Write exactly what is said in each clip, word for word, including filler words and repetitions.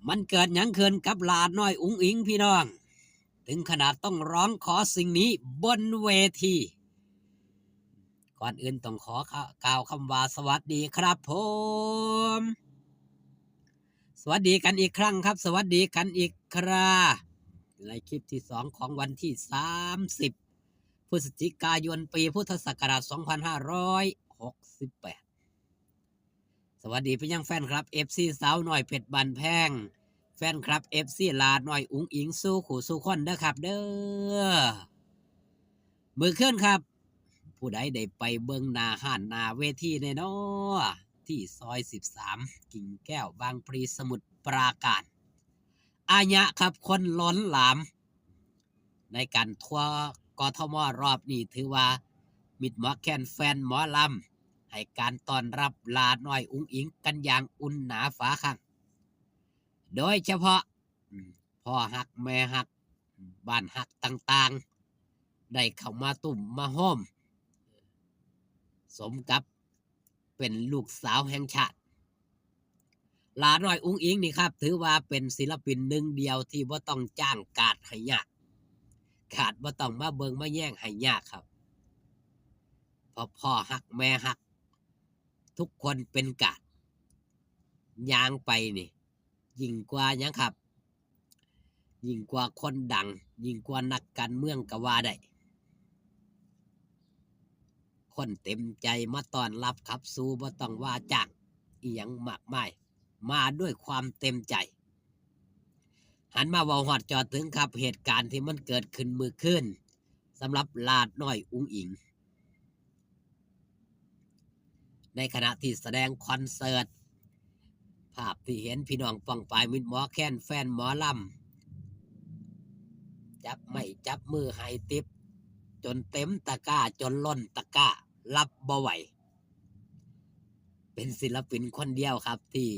มันเกิดหยังขึ้นกับหลาน้อยอุ๋งอิ๋งพี่น้อง ถึงขนาดต้องร้องขอสิ่งนี้บนเวที ก่อนอื่นต้องขอกล่าวคำว่าสวัสดีครับผม สวัสดีกันอีกครั้งครับ สวัสดีกันอีกครา ในคลิปที่สองของวันที่สามสิบ พฤศจิกายน ปีพุทธศักราช สองพันห้าร้อยหกสิบแปด สวัสดีไปยังแฟนคลับ เอฟซี สาวน้อยเพชรบ้านแพง แฟนคลับ เอฟซี หลาน้อยอุ๋งอิ๋งสู่คู่สู่คนเด้อครับเด้อ มื้อคืนครับ ผู้ใดได้ไปเบิ่งหน้าฮ้านหน้าเวทีแน่นอ ที่ซอย สิบสาม กิ่งแก้ว บางพลี สมุทรปราการ อาญะครับ คนล้นหลาม ในการทัวร์ กทม รอบนี้ถือว่า มิตรหมอแคน แฟนหมอลำ ให้การต้อนรับหลาน้อยอุ๋งอิ๋งกันอย่างอุ่นหนาฝาข้าง โดยเฉพาะ อืม พ่อฮักแม่ฮัก บ้านฮักต่างๆ ได้เข้ามาตุ้มมาโฮม สมกับเป็นลูกสาวแห่งชาติ หลาน้อยอุ๋งอิ๋งนี่ครับ ถือว่าเป็นศิลปินหนึ่งเดียวที่บ่ต้องจ้างการ์ดให้ยาก การ์ดบ่ต้องมาเบิ่งมาแยงให้ยากครับ เพราะพ่อฮักแม่ฮัก ทุกคนเป็นการ์ด ย่างไปนี่ ยิ่งกว่าหยังครับ ยิ่งกว่าคนดัง ยิ่งกว่านักการเมืองก็ว่าได้ คนเต็มใจมาต้อนรับขับสู่ บ่ต้องว่าจ้างอิหยังมากมาย มาด้วยความเต็มใจ หันมาเว้าฮอดจอดถึงครับ เหตุการณ์ที่มันเกิดขึ้นมื้อคืน สำหรับหลาน้อยอุ๋งอิ๋ง ในขณะที่แสดงคอนเสิร์ต ภาพที่เห็นพี่น้องป้องปายมิตรหมอแคน แฟนหมอลำ จับไม้จับมือให้ติป จนเต็มตะกร้า จนล้นตะกร้า รับบ่ไหว เป็นศิลปินคนเดียวครับ ที่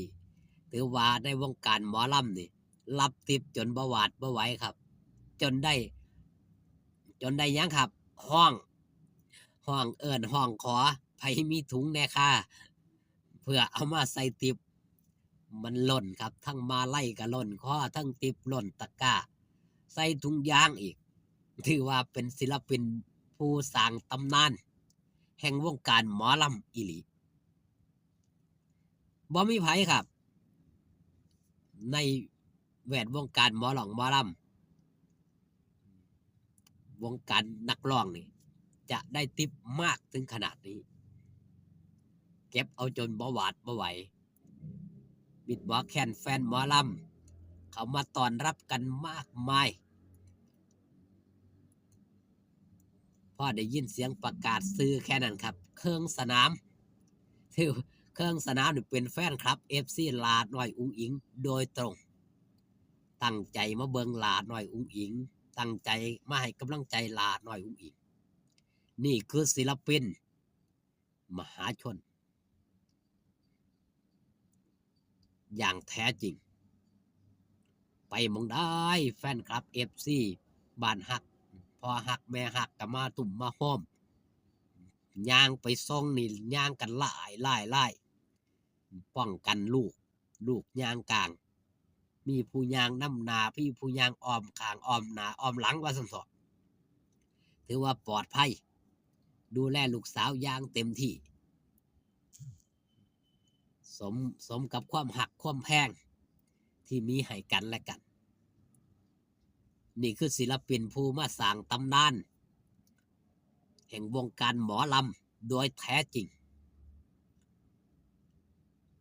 ถือว่าในวงการหมอลำนี่ รับติปจนบ่หวาดบ่ไหวครับ จนได้ จนได้หยังครับ ฮ้อง ฮ้องเอิ้นฮ้องขอ ไผมีถุงแหน่ค่ะ เพื่อเอามาใส่ติป มันล้นครับ ทั้งมาลัยก็ล้นคอ ทั้งติปล้นตะกร้า ใส่ถุงยางอีก ถือว่าเป็นศิลปินผู้สร้างตำนาน แห่งวงการหมอลำอีหลี บ่มีไผครับ ในแวดวงการหมอร้องหมอลำ วงการนักร้องนี่ จะได้ติปมากถึงขนาดนี้ เก็บเอาจนบ่หวาดบ่ไหว มิตรหมอแคน แฟนหมอลำ เขามาต้อนรับกันมากมาย พอได้ยินเสียงประกาศชื่อแค่นั้นครับ เครื่องสนาม คือเครื่องสนามนี่เป็นแฟนคลับ เอฟซี หลาน้อยอุ๋งอิ๋งโดยตรง ตั้งใจมาเบิ่งหลาน้อยอุ๋งอิ๋ง ตั้งใจมาให้กำลังใจหลาน้อยอุ๋งอิ๋ง นี่คือศิลปิน มหาชน อย่างแท้จริง ไปหม่องใด แฟนคลับ เอฟซี บ้านฮัก พ่อฮักแม่ฮักก็มาตุ้มมาโฮม ย่างไปส่งนี่ ย่างกันหลายหลายหลาย ป้องกันลูก ลูกย่างกลาง มีผู้ย่างนำหน้า มีผู้ย่างอ้อมข้างอ้อมหน้าอ้อมหลังว่าซั่นเถาะ ถือว่าปลอดภัย ดูแลลูกสาวอย่างเต็มที่ สม สมกับความฮักความแพงที่มีให้กันและกัน นี่คือศิลปินผู้มาสร้างตำนาน แห่งวงการหมอลำโดยแท้จริง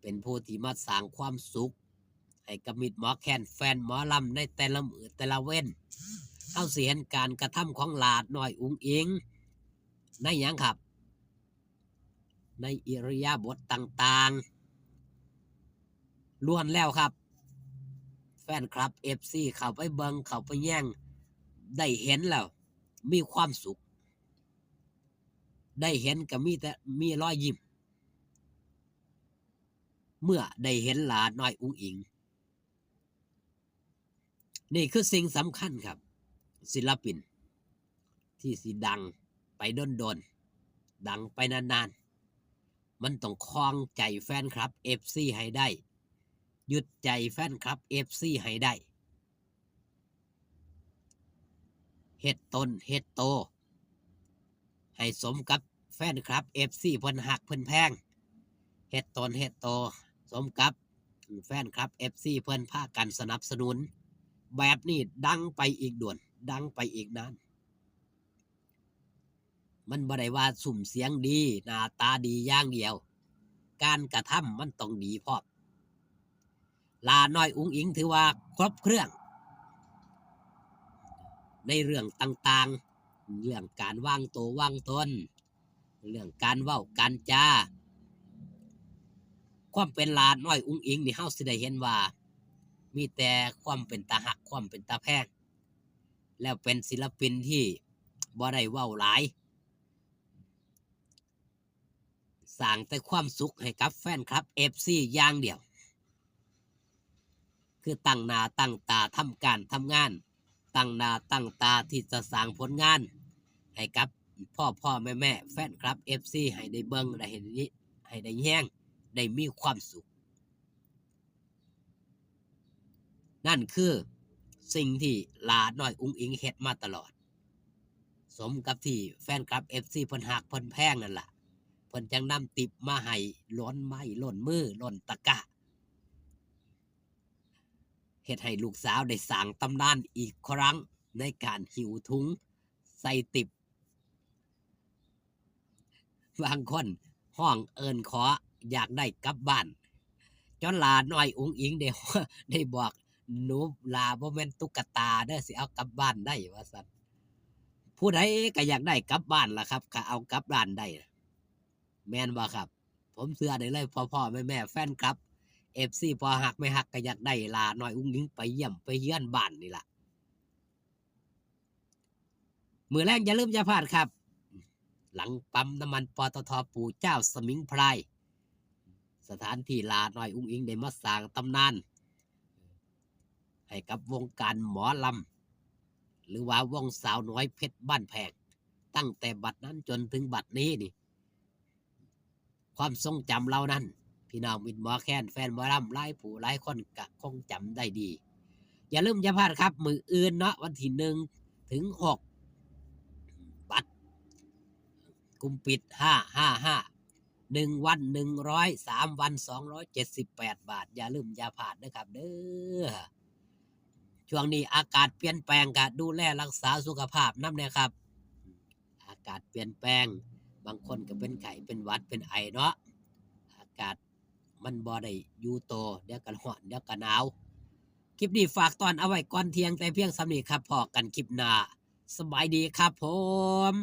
เป็นผู้ที่มาสร้างความสุข ให้กับมิตรหมอแคน แฟนหมอลำในแต่ละมื้อแต่ละเว็น เฮาสิเห็นการกระทำของหลาน้อยอุ๋งอิ๋ง ในหยังครับ ในอิริยาบถต่างๆ ล้วนแล้วครับ แฟนคลับ เอฟซี เข้าไปเบิ่ง เข้าไปแยง ได้เห็นแล้ว มีความสุข ได้เห็นก็มีแต่ มีรอยยิ้ม เมื่อได้เห็นหลาน้อยอุ๋งอิ๋ง นี่คือสิ่งสำคัญครับ ศิลปิน ที่สิดังไปโดนๆ ดังไปนานๆ มันต้องครองใจแฟนคลับ เอฟซี ให้ได้ ยึดใจแฟนคลับเอฟซีให้ได้ เฮ็ดตนเฮ็ดโต ให้สมกับแฟนคลับเอฟซีเพิ่นฮักเพิ่นแพง เฮ็ดตนเฮ็ดโต สมกับแฟนคลับเอฟซีเพิ่นพากันสนับสนุน แบบนี้ดังไปอีกโดน ดังไปอีกนาน มันบ่ได้ว่าซุ่มเสียงดี หน้าตาดีอย่างเดียว การกระทำมันต้องดีพร้อม หล้าน้อยอุ๋งอิ๋งถือว่าครบเครื่อง ในเรื่องต่างๆ เรื่องการวางตัววางตน เรื่องการเว้าการจา ความเป็นหล้าน้อยอุ๋งอิ๋งนี่ เฮาสิได้เห็นว่า มีแต่ความเป็นตาฮัก ความเป็นตาแพง แล้วเป็นศิลปินที่บ่ได้เว้าหลาย สร้างแต่ความสุขให้กับแฟนคลับเอฟซีอย่างเดียว คือตั้งหน้าตั้งตาทำการทำงาน ตั้งหน้าตั้งตาที่จะสร้างผลงาน ให้กับพ่อพ่อแม่แม่แฟนคลับเอฟซีให้ได้เบิ่ง ได้เห็น ให้ได้แฮง ได้มีความสุข นั่นคือสิ่งที่หล้าน้อยอุ๋งอิ๋งเฮ็ดมาตลอด สมกับที่แฟนคลับเอฟซีเพิ่นฮักเพิ่นแพงนั่นล่ะ เพิ่นจั่งนำทิปมาให้ล้นไม้ล้นมือล้นตะกร้า เฮ็ดให้ลูกสาวได้สร้างตำนานอีกครั้งในการหิ้วถุงใส่ทิป บางคนฮ้องเอิ้นขออยากได้กลับบ้าน จนหล้าน้อยอุ๋งอิ๋งได้ ได้บอก "หนูหล้าบ่แม่นตุ๊กตาเด้อ สิเอากลับบ้านได้" ว่าซั่น ผู้ใดก็อยากได้กลับบ้านล่ะครับ ก็เอากลับบ้านได้ แม่นบ่ครับ ผมเชื่อได้เลย พ่อพ่อแม่แม่แฟนคลับเอฟซี พ่อฮักแม่ฮักก็อยากได้หล้าน้อยอุ๋งอิ๋งไปเยี่ยมไปเยือนบ้านนี่ล่ะ มื้อแลงอย่าลืมอย่าพลาดครับ หลังปั๊มน้ำมัน ปตท. ปู่เจ้าสมิงพราย สถานที่หล้าน้อยอุ๋งอิ๋งได้มาสร้างตำนาน ให้กับวงการหมอลำ หรือว่าวงสาวน้อยเพชรบ้านแพง ตั้งแต่บัดนั้นจนถึงบัดนี้นี่ ความทรงจำเหล่านั้น พี่น้องมิตรหมอแคน แฟนหมอลำหลายผู้หลายคนก็คงจำได้ดี อย่าลืมอย่าพลาดครับ มื้ออื่นเนาะ วันที่หนึ่งถึงหก บัตรกลุ่มปิด ห้าห้าห้า หนึ่งวันหนึ่งร้อย สามวันสองร้อยเจ็ดสิบแปดบาท อย่าลืมอย่าพลาดเด้อครับเด้อ ช่วงนี้อากาศเปลี่ยนแปลง ก็ดูแลรักษาสุขภาพนำแหน่ครับ อากาศเปลี่ยนแปลง บางคนก็เป็นไข้เป็นหวัดเป็นไอเนาะ อากาศมันบ่ได้อยู่โต เดี๋ยวก็ร้อน เดี๋ยวก็หนาว คลิปนี้ฝากตอนเอาไว้ก่อนเที่ยงแต่เพียงส่ำนี้ครับ พ้อกันคลิปหน้า สบายดีครับผม